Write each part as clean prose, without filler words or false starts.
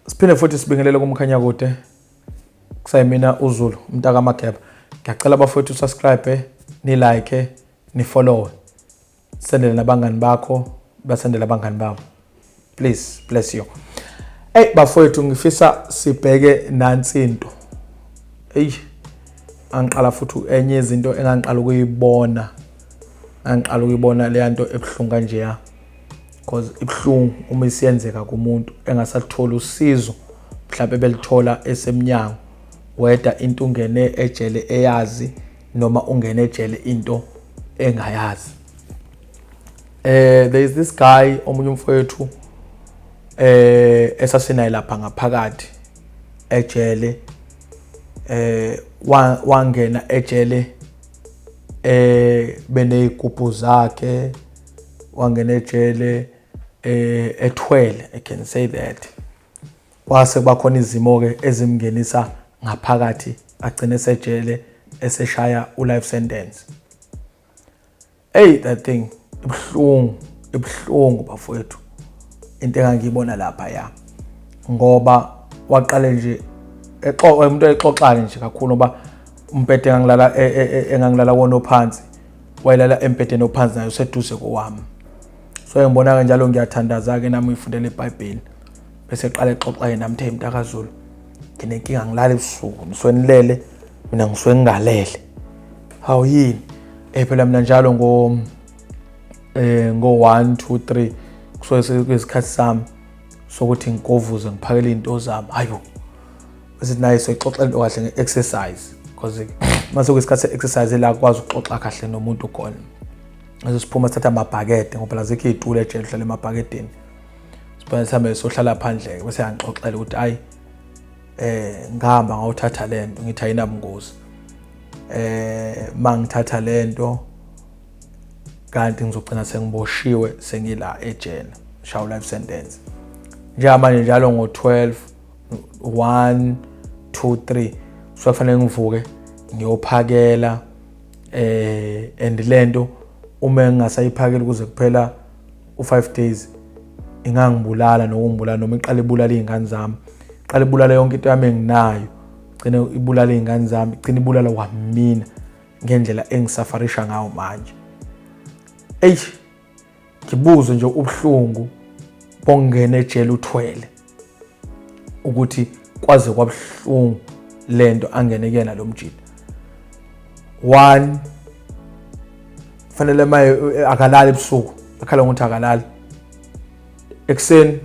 Siphinde futhi sibingelele kuMkhanyakude. Kusayimina uZulu umntaka Mageba. Ngiyacela bafowethu subscribe, ni like, ni follow. Sendele nabangani bakho, basendele abangani babo. Please bless you. Hey bafowethu, ngifisa sibheke nansi into. Hey, angiqala futhi enye izinto engangiqala ukuyibona. Angiqala ukuyibona leya nto ebuhlungu kanje ya. Because ibuhlungu uma isiyenzeka kumuntu engasatholi usizo mhlawumbe belithola esemnyango, weda into ungene ejele eyazi noma ungene ejele into engayazi. There is this guy, omunye umfowethu esasinaye lapha ngaphakathi ejele, wangena ejele beneyigubhu zakhe, wangena ejele ethwele, I can say that. Kwase kubakhona izimo ke ezimngenisa ngaphakathi, agcine sejele eseshaya u-life sentence. Hey, that thing ibuhlungu, ibuhlungu bafowethu into engangiyibona lapha ya, ngoba waqale nje exoxa, umuntu exoxa nje kakhulu, ngoba umbhede engangilala wona ophansi, wayelala embhedeni ophansi naye useduze kowami. So ngibona kanjalo, ngiyathandaza ke nami, ngifundela iBhayibheli, bese eqala exoxa yena nami, "MntakaZulu, nginenkinga, ngilala ebusuku, ngisuke nilele, mina ngisuke ngingalele." "Hawu, yini?" "Phela mina njalo ngo 1 2 3 kusuke sekuyisikhathi sami sokuthi ngigovuze, ngiphakele izinto zami." Hayibo, bese naye soyixoxa into kahle nge-exercise, because mase kuyisikhathi se-exercise la kwazi ukuxoxa kahle nomuntu khona. Mase siphuma sithatha amabhakede, ngoba phela zikho iy'tulo ejele, uhlala emabhakedeni. Siphinde sihambe sohlala phandle-ke, bese yangixoxela ukuthi hayi, ngihamba ngawuthatha lento, ngithi ayinabungozi, mangithatha lento kanti ngizogcina sengiboshiwe, sengila ejele, shaw life sentence. Njengamanje njalo ngo-12, 1 2 3 so kufanele ngivuke ngiyophakela, and lento uma ngingasayiphakeli kuze kuphela u5 days ingangibulala nokungibulala, noma iqale ibulala izingane zami, iqale ibulala yonke into yami enginayo, igcine ibulala izingane zami, igcine ibulala kwamina ngendlela engisafarisha ngayo manje." Eyi, ngibuze nje ubuhlungu bongena ejele uthwele, ukuthi kwaze kwabuhlungu lento angene kuyena lo mjida. One, fanele maye akalali ebusuku, akhala ngokuthi akalali. Ekuseni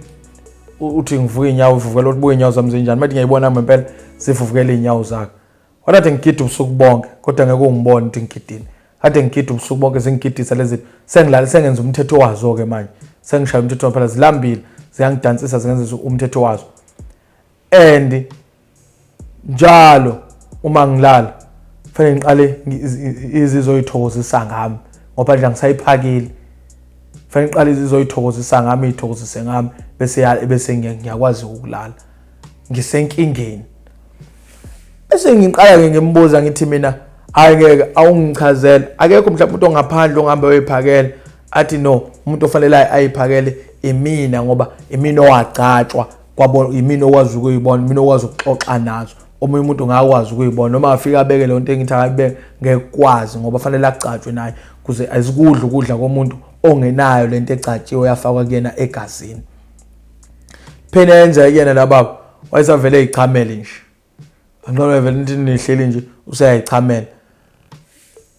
uthi, "Ngivuka inyawo ivuvukela," uthi, "Buka inyawo zami zinjani." Manje ngiyayibona ngempela zivuvukela inyawo zakhe. Wathi, "Ngigida ubusuku bonke, kodwa ngeke ungibone ukuthi ngigidile. Kade ngigida ubusuku bonke, zingigidisa lezi zinto. Sengilala, sengenza umthetho wazo-ke manje, sengishaya umthetho phela, zilambile, ziyangidansisa, zingenza umthetho wazo. And njalo uma ngilala fanele ngiqale izizoyithokozisa ngami, ngoba nje angisayiphakile. Fanele ngiqale izizoyithokozisa ngami, iy'thokozise ngami, bese ngiyakwazi ukulala. Ngisenkingeni." Bese ngiqala-ke ngimbuza, ngithi mina, "Hayi ngeke, awungichazela, akekho mhlawumbe umuntu ongaphandle ongihamba uyoyiphakela?" Athi, "No, umuntu ofanele ayiphakele imina, ngoba imina owagcatshwa kwabo, imina okwazi ukuyibona, imina okwazi ukuxoxa nazo. Omunye umuntu ngakwazi ukuyibona, noma afike abeke leyo nto engithi akayibeke, ngeke kwazi, ngoba fanele agcatshwe naye kuze azikudla ukudla komuntu ongenayo lento egcatshiwe yafakwa kuyena egazini." Phela yenzeka kuyena la baba, wayesavele eyichamele nje, anqobe vele nithi nihleli nje useyayichamela,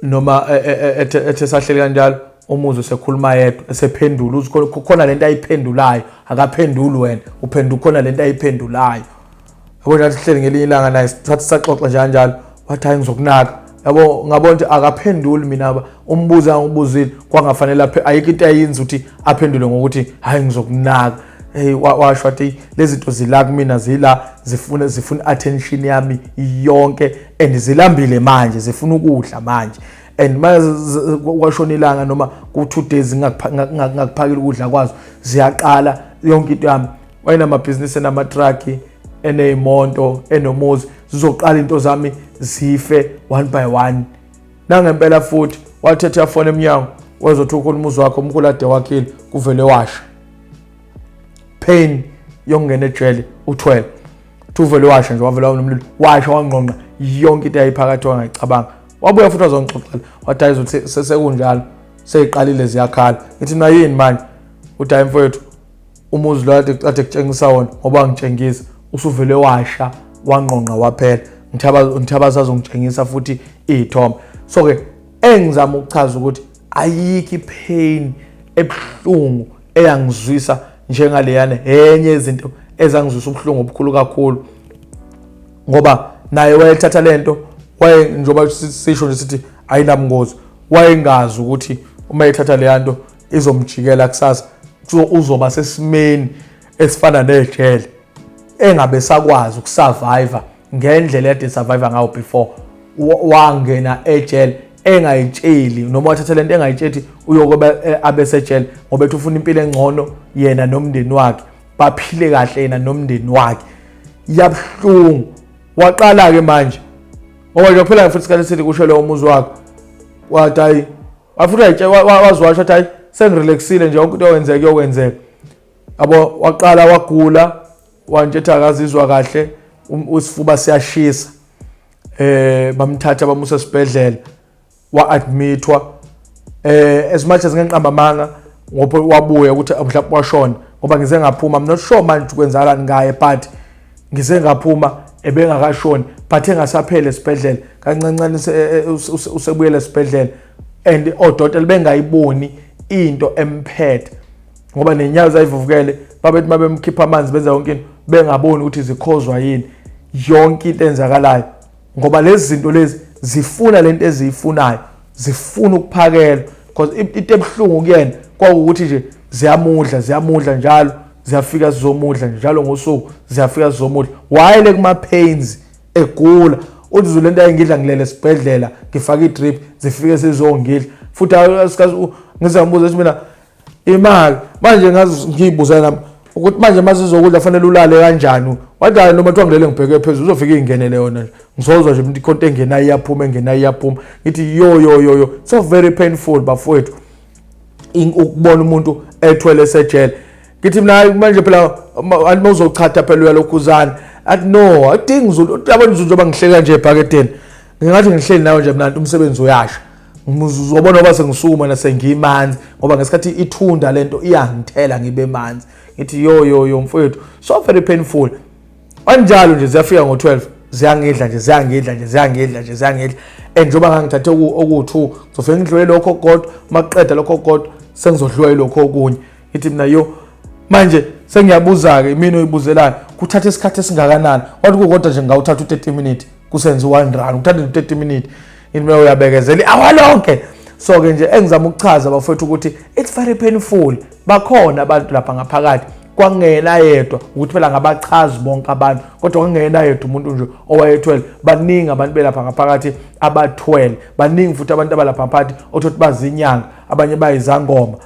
noma ethe sahleli kanjalo, umuzwe sekhuluma yedwa, esephendula, uthi khona lento ayiphendulayo. Akaphenduli wena, uphendula khona lento ayiphendulayo, yabo. Nje sihleli ngelinye ilanga naye, sathi saxoxa nje kanjalo, wathi, "Hayi, ngizokunaka," yabo. Ngabona ukuthi akaphenduli mina ba umbuzo angibuzile kwangafanele ayikho into ayenza ukuthi aphendule ngokuthi, "Hayi, ngizokunaka." Hey, washo wathi lezi zinto zila kumina, zila zifuna attention yami yonke, and zilambile manje, zifuna ukudla manje, and manje kwashona ilanga noma ku 2 days ngakuphakela ukudla kwazo, ziyaqala yonke into yami. Wayenamabhizinisi, enama-truck, eney'moto, enomuzi. Zizoqala into zami zife one by one. Nangempela futhi wathetha yafona emnyango, wezothi ukhona umuzi wakhe omkhulu ade wakhile, kuvele washa. Pain. yokungena ejele uthwele. Thuvele washa nje, wavela nomlilo washa wangqongqa yonke into eyayiphakathi wangayicabanga. Wabuya futhi wazongixoxela, wathi hayi uthi sekunjalo, seyiqalile ziyakhala. Ngithi mina yini manje? Uthi hayi mfowethu, umuzi lo kade kade kutshengisa wona ngoba ngitshengisa usuvele washa wangqongqa waphela. Ngithe abasazongitshengisa futhi iy'thombe. So-ke engizama ukuchaza ukuthi ayikho ipain ebuhlungu eyangizwisa njengaleyana, enye izinto ezangizwisa ubuhlungu obukhulu kakhulu, ngoba naye wayethatha lento, waye njengoba sisho nje sithi ayinabungozi, wayengazi ukuthi uma ethatha leya nto izomjikela kusasa, uzoba sesimeni esifana nejele, engabe sakwazi ukusurvive ngendlela yade survive ngayo before. Wangena ejele engayitsheli, noma wathatha lento engayitsheli uyokuba abe sejele, ngoba ethi ufuna impilo engcono yena nomndeni wakhe, baphile kahle yena nomndeni wakhe. Yabuhlungu. Waqala-ke manje, ngoba nje kuphela futhi isikhathi eside kusho lowo muzi wakhe, wathi hayi, wafuthi waziwasho wathi hayi sengirelaxile nje, yonke into yokwenzeka iyokwenzeka yabo. Waqala wagula, wantshetha akazizwa kahle, isifuba siyashisa, bamthatha bamusa esibhedlela, wa-admithwa. As much as ngenqamba amanga ngoba wabuya ukuthi mhlawumbe washona, ngoba ngize ngaphuma, I'm not sure manje kwenzakalani ngaye, but ngize ngaphuma ebengakashoni, but engasaphele esibhedlela kancancane, usebuyele esibhedlela and odokotela bengayiboni into emphethe, ngoba nenyawo zayivuvukele, babethi mabemkhipha amanzi benza yonke into bengaboni ukuthi zikhozwa yini yonke into enzakalayo, ngoba lezi zinto lezi zifuna lento eziyifunayo, zifuna ukuphakelwa, because into ebuhlungu kuyena kwakuwukuthi nje ziyamudla, ziyamudla njalo, ziyafika zizomudla njalo ngosuku, ziyafika zizomudla. Wayele kuma pains egula, uthi zulu lento ayengidla ngilele esibhedlela ngifaka i-drip, zifike sizongidla futhi. Ngize ngibuze ukuthi mina imali manje ngazi ngiyibuza nami ukuthi manje masizokudla fanele ulale kanjani? Wathi hayi, noma kuthiwa ngilele ngibheke phezulu uzofika ingenele yona nje, ngizozwa nje ukuthi ikhonto engenayo iyaphuma, engenayo iyaphuma. Ngithi yo yo yo yo, so very painful bafowethu ukubona umuntu ethwele esejele. Ngithi mina manje phela anti mawuzochatha phela uyalokhuzana. Athi no, adingi Zulu, yabona Zulu, njengoba ngihleka nje ebhaketeni ngingathi ngihleli nawe nje mina, umsebenzi uyasha, uzobona ngoba sengisukuma nasengimanzi, ngoba ngesikhathi ithunda lento iyangithela ngibe manzi. Ngithi yo yo yo mfowethu, so very painful. Kanjalo nje ziyafika ngo-12, ziyangidla nje, ziyangidla nje, ziyangidla nje, ziyangidla, and njengoba ngangithathe oku-2, ngizofike ngidliwe lokho okukodwa, uma kuqeda lokho okukodwa sengizodliwa yilokho okunye. Ngithi mina yo, manje sengiyabuza-ke imina oyibuzelayo, kuthatha isikhathi esingakanani? Wathi kukodwa nje ngawuthatha u-30 minute kusenza u-1 rand, kuthatha nje u-30 minute. Ngithi mina uyabekezela i-hour lonke. So-ke nje engizama ukuchaza bafowethu ukuthi it's very painful, bakhona abantu lapha ngaphakathi, kwangena yedwa ukuthi phela ngabachazi bonke abantu, kodwa kwangena yedwa umuntu nje owayethwele. Baningi abantu belapha ngaphakathi abathwele, baningi futhi abantu abalapha ngaphakathi othothi bazinyanga, abanye bayizangoma,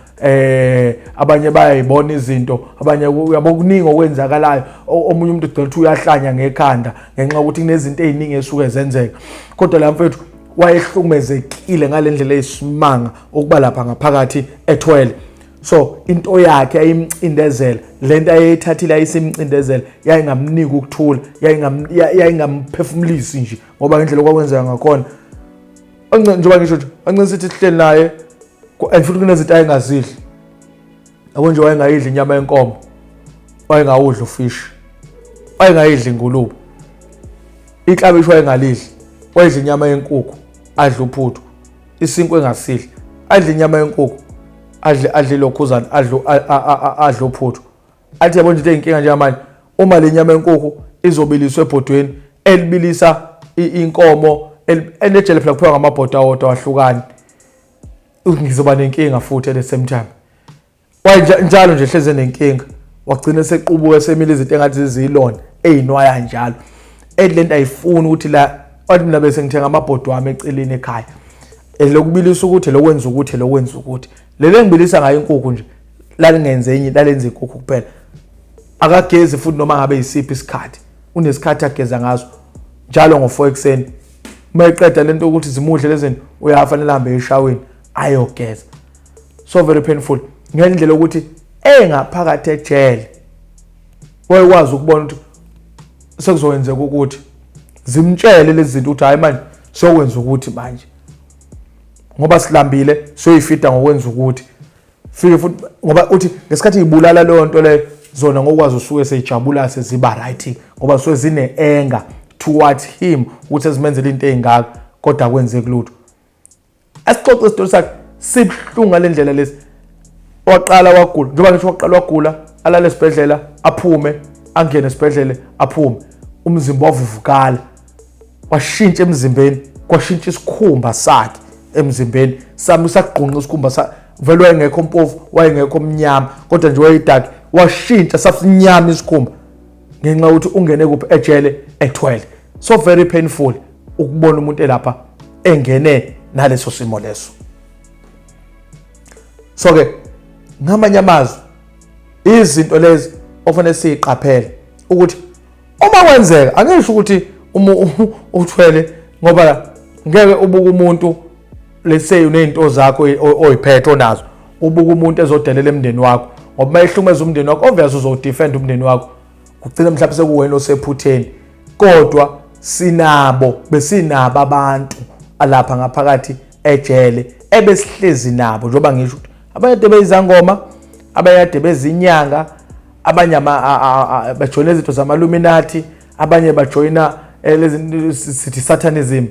abanye bayayibona izinto, abanye uyabo kuningi okwenzakalayo. Omunye umuntu ugcina ukuthi uyahlanya ngekhanda ngenxa yokuthi kunezinto eziningi esuke zenzeka. Kodwa la mfethu wayehlukumezekile ngale ndlela eyisimanga ukuba lapha ngaphakathi ethwele. So into yakhe yayimcindezela, lento ayeyithathile ayisimcindezela, yayingamnika ukuthula, yayingamphefumulisi nje, ngoba ngendlela okwakwenzeka ngakhona, njengoba ngisho nje ancane sithi sihleli naye, and futhi kunezinto ayengazidli, yabo nje wayengayidli inyama yenkomo, wayengawudli ufish, wayengayidli ingulube, iklabishi wayengalidli, wayedla inyama yenkukhu, adle uphuthu, isinkwa engasidli, adle inyama yenkukhu, adle ilokhuzana, adle uphuthu. Athi yabo nje into eyinkinga njengamanje, uma le nyama yenkukhu izobiliswa ebhodweni elibilisa inkomo enejele, phela kuphekwa ngamabhodo awodwa ahlukani, ngizoba nenkinga futhi at the same time. Njalo nje hleze nenkinga, wagcina sequbuka semile izinto engathi zizilonda eyinwaya njalo, ethi lento ayifuni ukuthi la. Wathi mina bese ngithenga amabhodo wami eceleni ekhaya, elokubilisa ukuthi, elokwenza ukuthi, elokwenza ukuthi, leli engibilisa ngayo inkukhu nje lalingenze enye, lalenza inkukhu kuphela. Akagezi futhi noma ngabe yisiphi isikhathi, unesikhathi ageza ngaso njalo ngo-4 ekuseni. Uma eqeda lento ukuthi zimudle lezi zinto, uyafanele ahambe eshaweni ayogeza. So very painful ngendlela yokuthi engaphakathi ejele. Wayekwazi ukubona ukuthi sekuzokwenzeka ukuthi zimtshele lezi zinto ukuthi hayi manje siyokwenza ukuthi manje ngoba silambile siyoyifida ngokwenza ukuthi fike futhi ngoba uthi ngesikhathi ibulala leyo nto leyo zona ngokwazi usuke seyijabula seziba right ngoba suke zine anger towards him ukuthi ezimenzela into ezingaka kodwa akwenzeki lutho. Asixoxe isitori sakhe sibuhlungu ngale ndlela lesi. Waqala wagula, njengoba ngisho waqala wagula, alale esibhedlela, aphume, angene esibhedlela, aphume. Umzimba wavuvukala. Washintsha emzimbeni, kwashintsha isikhumba sakhe emzimbeni. Sami sagqunqa isikhumba sa vele wayengekho mpofu, wayengekho mnyama, kodwa nje wayedaki. Washintsha sasinyama isikhumba ngenxa yokuthi ungene kuphi ejele ethwele. So very painful ukubona umuntu elapha engene naleso simo leso. So ke ngamanye amazwi izinto lezi ofanele siyiqaphele ukuthi uma kwenzeka, angisho ukuthi uma uthwele ngoba ngeke ubuke umuntu, let's say unezinto zakho oyiphethe onazo, ubuke umuntu ezodelela emndeni wakho, ngoba uma ehlumeza umndeni wakho obvious uzodefend umndeni wakho, kugcina mhlawumbe sekuwena osephutheni. Kodwa sinabo, besinabo abantu alapha ngaphakathi ejele ebesihlezi nabo, njengoba ngisho ukuthi abanye ade beyizangoma, abanye ade bezinyanga, abanye bajoyina izinto zamaluminati, abanye bajoyina lezi sithi satanism,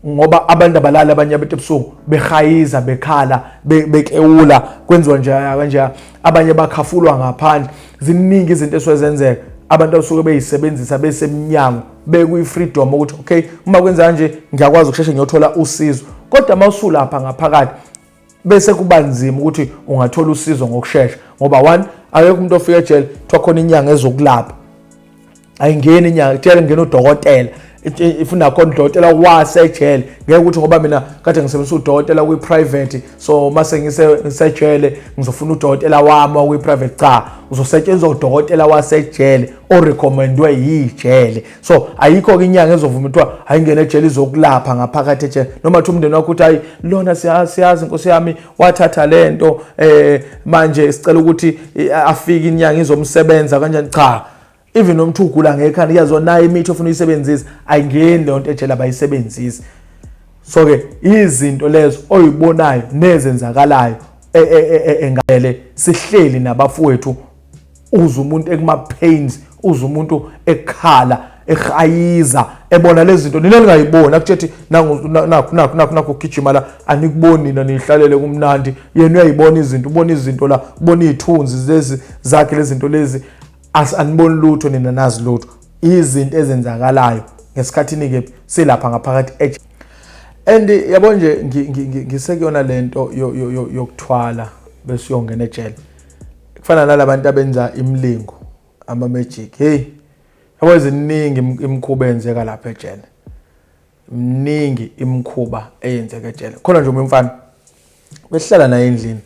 ngoba abantu abalali abanye abantu ebusuku behayiza, bekhala, bekewula, kwenziwa nje kanje, abanye bakhafulwa ngaphandle. Ziningi izinto esuke zenzeka, abantu abasuke beyisebenzisa besemnyango bekuyi-freedom ukuthi okay uma kwenza kanje ngiyakwazi ukusheshe ngiyothola usizo. Kodwa uma usulapha ngaphakathi bese kuba nzima ukuthi ungathola usizo ngokushesha, ngoba one, akekho umuntu ofika ejele kuthiwa khona inyanga ezokulapha. Ayingeni inyanga ejele, ngena udokotela, ifuna khona udokotela wasejele. Ngeke ukuthi ngoba mina kade ngisebenzisa udokotela kwi-private, so mase ngisejele ngizofuna udokotela wami wakwi-private. Cha, uzosetshenziswa udokotela wasejele orecommendwe yijele. So ayikho-ke inyanga ezovuma kuthiwa ayingene ejele izokulapha ngaphakathi ejele, noma thi umndeni wakho uthi hayi lona siyazi inkosi yami wathatha le nto, manje sicela ukuthi afike inyanga izomsebenza kanjani. Cha, even noma uthi ugula ngekhanda iyazona nayo imithi ofuna uyisebenzise, ayingeni leyo nto ejele, abayisebenzisi. So-ke izinto lezo oyibonayo nezenzakalayo engale sihleli nabafowethu, uze umuntu ekuma-pains, uze umuntu ekhala, ehayiza, ebona lezi zinto nina ningayiboni, akutshethi nakhu nakhu nakhu nakhu kugijima la, anikuboni nina, nihlalele kumnandi. Yena uyayibona izinto, ubona izinto la, ubona iy'thunzi lezi zakhe, lezi zinto lezi aniboni lutho nina, nazi lutho izinto ezenzakalayo ngesikhathini kephi silapha ngaphakathi. And yabo nje ngisekuyona lento yokuthwala bese uyongena ejele, kufana nalabantu abenza imilingo, ama-magic. Hey yabo, ziningi imikhuba eyenzeka lapha ejele, miningi imikhuba eyenzeka ejele. Khona nje umfana besihlala naye endlini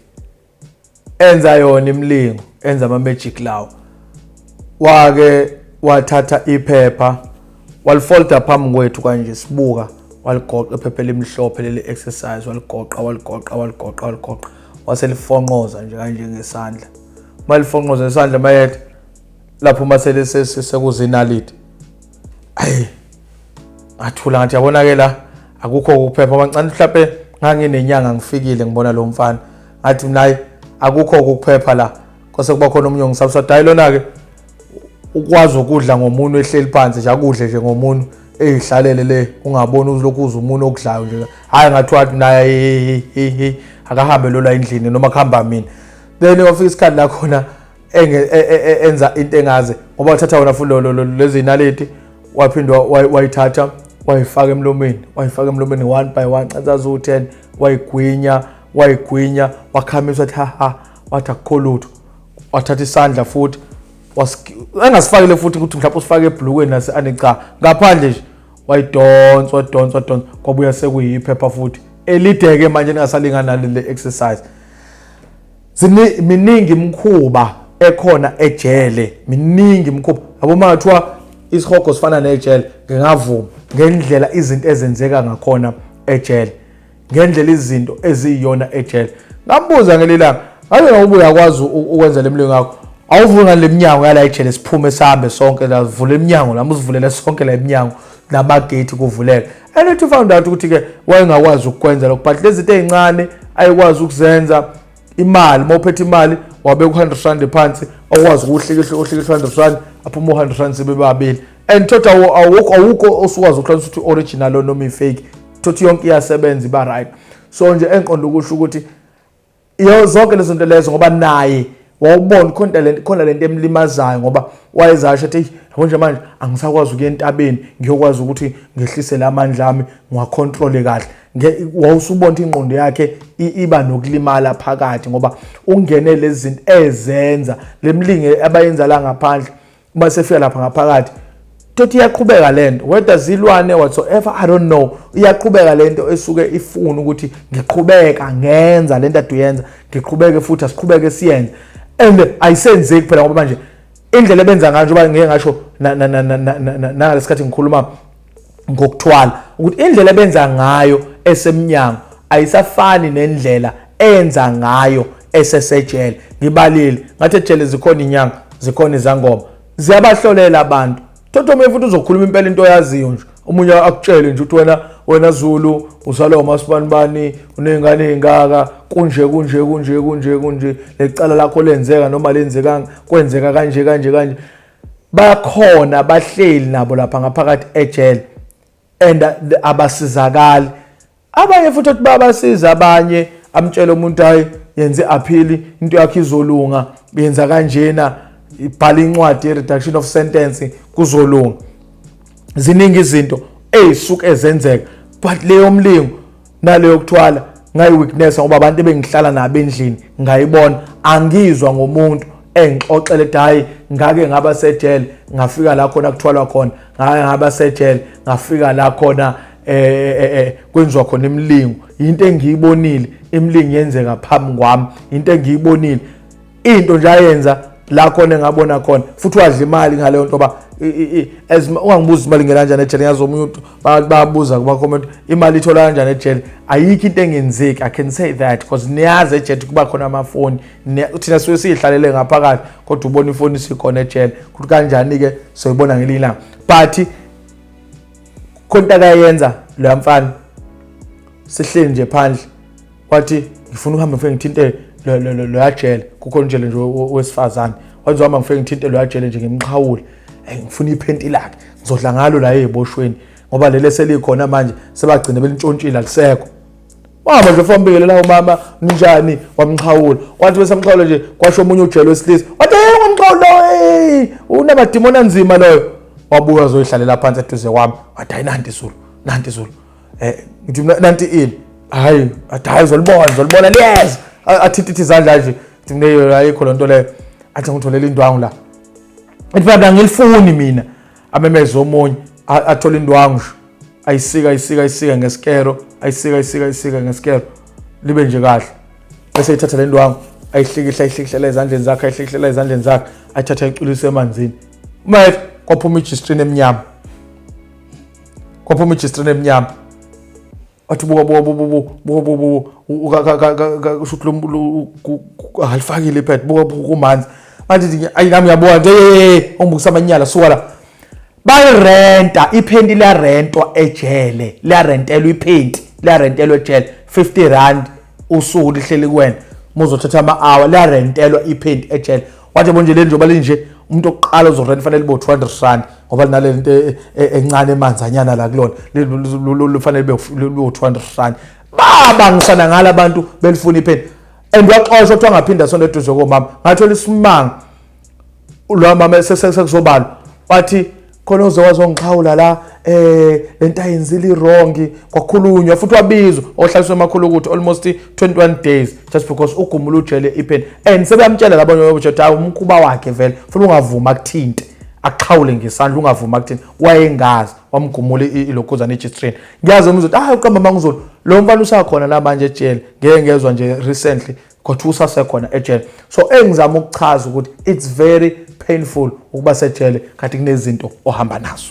enza yona imilingo, enza ama-magic lawo. Wake wathatha iphepha walifolda phambi kwethu kanje sibuka, waligoqa iphepha elimhlophe leli exercise, waligoqa waligoqa waligoqa waligoqa, waselifonqoza nje kanje ngesandla. Malifonqoza ngesandla mayethe lapho masele sekuzinaliti, ayi ngathula ngathi yabona ke la akukho ukuphepha mancane. Mhlawumbe nganginenyanga ngifikile ngibona lo mfana, ngathi mina hayi akukho ukuphepha la. Kwase kuba khona omunye ongisabisa, hayi lona ke ukwazi ukudla ngomunwe ehleli phansi nje, akudle nje ngomunwe eyihlalele le, ungaboni uzilokhu uza umunwe okudlayo nje. Hhayi ngathiwa athi naye hey akahambe lola endlini noma kuhamba mina. Then wafika isikhathi la khona enza into engaze, ngoba wathatha wona futhi lezi naleti, waphinde wayithatha wayifaka emlomeni, wayifaka emlomeni one by one, cansa zu-10, wayigwinya wayigwinya, wakhamisa, wathi ha ha, wathi akukho lutho. Wathatha isandla futhi engasifakile futhi ukuthi mhlawumbe usifake ebhlukweni nase ane, cha, ngaphandle nje, wayidonsa wadonsa wadonsa, kwabuya sekuyiphepha futhi elide-ke manje lingasalingani naleli exercise. Miningi imikhuba ekhona ejele, miningi imikhuba yabo. Uma kuthiwa isihogo sifana nejele ngingavuma, ngendlela izinto ezenzeka ngakhona ejele, ngendlela izinto eziyiyona ejele. Ngambuza ngelilanga ngabe ngabe uyakwazi ukwenza le mlingo yakho. Awuvule ngale minyango yala ejele, siphume sihambe sonke la, vula iminyango la, uzivulele sonke la iminyango namagate kuvuleke. And it found out ukuthi ke wayengakwazi ukukwenza lokho, but lezi zinto ezincane ayekwazi ukuzenza. Imali, uma uphethe imali wabeka u-R100 phansi, awukwazi ukuhlikihla uhlikihla R100, aphuma u-R100 sebebabili. And thothi awukho osukwazi ukuhlanganisa ukuthi original noma i-fake, thothi yonke iyasebenza, iba right. So nje engiqonda ukusho ukuthi iyo zonke lezo zinto lezo, ngoba naye wawubona khona lento emlimazayo, ngoba wayezasho ethi, yabo nje manje angisakwazi ukuya entabeni ngiyokwazi ukuthi ngehlise lamandla ami, ngiwacontrole kahle. Wawusubona ukuthi ingqondo yakhe iba nokulimala phakathi, ngoba ungene lezi zinto ezenza lemlinge abayenza la ngaphandle. Uma sefika lapha ngaphakathi, tothi iyaqhubeka lento, whether zilwane whatsoever, I don't know, iyaqhubeka lento esuke ifuna ukuthi ngiqhubeka ngenza lento ade uyenza, ngiqhubeke futhi, asiqhubeke siyenze. And ayisenzeki phela, ngoba manje indlela ebenza ngayo, njengoba ngike ngasho nangalesikhathi ngikhuluma ngokuthwala, ukuthi indlela ebenza ngayo esemnyango ayisafani nendlela enza ngayo esesejele. Ngibalile ngathi ejele zikhona inyanga, zikhona izangoma, ziyabahlolela abantu. Thotho omunye futhi uzokhuluma impela into oyaziyo nje, omunye akutshele nje ukuthi wena Zulu uzalwa umasibani, uney'ngane ey'ngaka, kunje kunje kunje kunje kunje, lecala lakho lenzeka noma lenzekanga, kwenzeka kanje kanje kanje. Bakhona bahleli nabo lapha ngaphakathi ejele and abasizakali. Abanye futhi othi bayabasiza abanye, amtshele umuntu, hayi, yenze appeal, into yakho izolunga, yenza kanjena, ibhala incwadi ye-reduction of sentence, kuzolunga. Ziningi izinto ey'suke ezenzeka, but leyo mlingo naleyo kuthwala ngayi-witness, ngoba abantu ebengihlala nabo endlini ngayibona. Angizwa ngomuntu engixoxele ethi, hayi, ngake ngaba sejele, ngafika la khona kuthwalwa khona, ngake ngaba sejele, ngafika la khona kwenziwa khona imilingo. Into engiyibonile, imilingo yenzeka phambi kwami, into engiyibonile, into nje ayenza la khona engabona khona. Futhi wadla imali ngaleyo nto ba as ungangibuza imali ingena kanjani ejele. Ngiyazi omunye umuntu bayabuza kuma comment, imali ithola kanjani ejele? Ayikho into engenzeki, I can say that, because niyazi ejele kuba khona amafoni. Thina suke siyihlalele ngaphakathi, kodwa ubona ifoni isikhona ejele, kuthi kanjani ke soyibona ngelinye ilanga. But khona into akayenza loya mfana, sihleli nje phandle, wathi ngifuna ukuhamba ngifike ngithinte loya jele. Kukhona ujele nje wesifazane, wathi hamba ngifike ngithinte loya jele nje, ngimxhawule, ngifuna iphenti lakhe, ngizodla ngalo la ey'boshweni, ngoba leli selikhona manje sebagcine belintshontshile, alisekho. Wahamba nje fambikelela umama ninjani, wamxhawula. Wathi besamxhawula nje, kwasho omunye ujele wesilisa, wathi, hey, ungamxhawula, hey, unamadimoni anzima loyo. Wabuya azoyihlalela phansi eduze kwami, wathi, hayi, nanti izulu, nanti izulu. Ngithi mina, nanti ini? Hayi, athi, hayi, uzolibona, uzolibona liyeza. Athintithe izandla nje, ngithi mina, ayikho lento leyo. Athi ngitholele indwangu la, ethi mina ngilifuni mina. Amemeze omunye, athole indwangu nje, ayisika, ayisika, ayisika ngesikero, ayisika, ayisika, ayisika ngesikero, libe nje kahle. Bese ethatha le ndwangu, ayihlikihla, ayihlikihlela ezandleni zakhe, ayihlikihlela ezandleni zakhe, ayithatha, ayiculise emanzini. Uma kwaphuma i-G-string emnyama, kwaphuma i-G-string emnyama. Wathi, buka, buka, buka, buka, buka, buka, kusho ukuthi alifakile ipad, buka, buka, kumanzi manje. Ayi, nami ngiyabuka nje, ungibukisa amanyala, suka la. Bayirenta iphenti, liyarentwa ejele, liyarentelwa iphenti, liyarentelwa ejele, R50 usuku lihleli kuwena, uma uzothatha ama-hour. Liyarentelwa iphenti ejele. Wathi yabo nje leli, njengoba linje, umuntu okuqala ozorenta fanele libe R200, ngoba linale nto encane emanzanyana la kulona, lifanele libe R200. Babangisana ngala abantu belifuna iphenti, and waxoshwa, kuthiwa ngaphinda sonto eduze komama. Ngathola isimanga, lo mama sekuzobalwa, wathi khona uze wazongixhawula la, lento ayenzile i-wrong. Kwakhulunywa futhi, wabizwa, ohlaliswe emakhulu ukuthi almost 21 days, just because ugumula ujele ipheni. And sebeyamtshela labanye ukuthi hayi, umkhuba wakhe vele, futhi ungavuma akuthinte, akuxhawule ngesandla, ungavuma akuthinte. Wayengazi, wamgumula ilokhuzana, i-G-string. Ngiyazi umuzwa ukuthi hayi, uqamba mangizulu. Lo mfana usakhona namanje ejele, ngeke ngezwa nje recently kodwa usasekhona ejele. So engizama ukuchaza ukuthi it's very painful ukuba sejele kanti kunezinto ohamba nazo.